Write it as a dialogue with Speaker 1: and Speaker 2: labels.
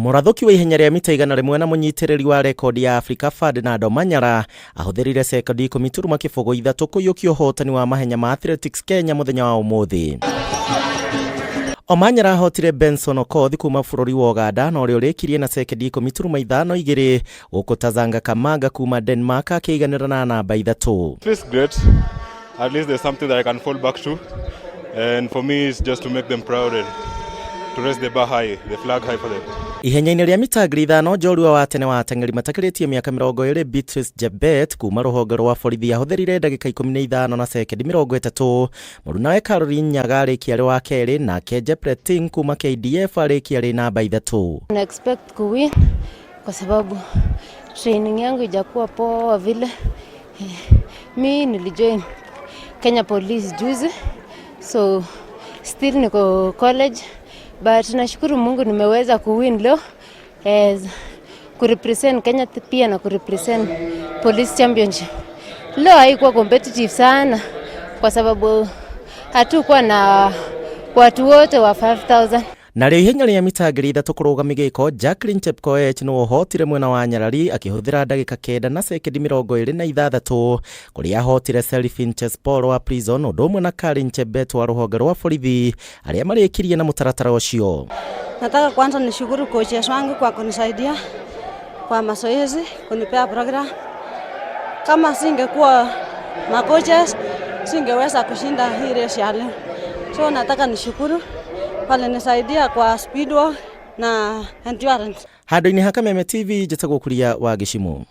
Speaker 1: Mũrathũki wa ihenya rĩa mita 100 na mũnyitĩrĩri wa rekondi ya Afrika Ferdinand Omanyala ahũthĩrire sekondi 10.03 kũiyũkia ũhotani wa mahenya ma Athletics Kenya mũthenya wa ũmũthĩ. Omanyala ahotire Benson Okoth kuma bũrũri wa Uganda na ũrĩa ũrĩkirie na sekondi 10.52 gũkũ Tazanga Kamanga kuma Denmark akĩiganĩra na namba 3.
Speaker 2: Feels great. At least there's something that I can fall back to. And for me, it's just to make them proud and to raise the bar high, the flag high for them.
Speaker 1: Ihenya-inĩ rĩa mita 5,000 njorua wa tene wa ateng'eri matakĩrĩtie mĩaka 20 Beatrice Jebet kuma rũhonge rwa borithi ahũthĩrire ndagĩka 15 na sekendi 30. Mũrunawe Caroline Nyaga arĩkia arĩ wa kerĩ nake Jepleting kuma KDF arĩkia arĩ namba 3.
Speaker 3: Na expect kuwin kwa sababu training yangu ijakuwa poa vile. Mi nilijoin Kenya Police juzi, so still niko college, but nashukuru Mungu nimeweza kuwin leo as kurepresent Kenya pia na kurepresent Police Championship. Leo haikuwa competitive sana kwa sababu hatukuwa na watu wote wa 5000.
Speaker 1: Narĩo ihenya rĩa mita 3,000 kũrũga mĩgĩko Jacqueline Chepkoech nĩwe ũhotire mwena wa Nyarari akĩhũthĩra ndagĩka 9 na sekendi 26 kũrĩa ahotire Celifin Chespol wa Prison ũndũ ũmwe na Karin Chebet wa rũhonge rwa borithi arĩa marĩkirie na mũtaratara ũcio.
Speaker 4: Nataka kwanza nishukuru coaches wangu kwa kunisaidia kwa mazoezi, kunipea program. Kama singekuwa ma coaches singeweza kushinda hii race ya leo. So nataka nishukuru walinisaidia kwa speed work na endurance.
Speaker 1: Handũ-inĩ ha Kameme TV njĩtagwo Kuria wa Gĩcimũ.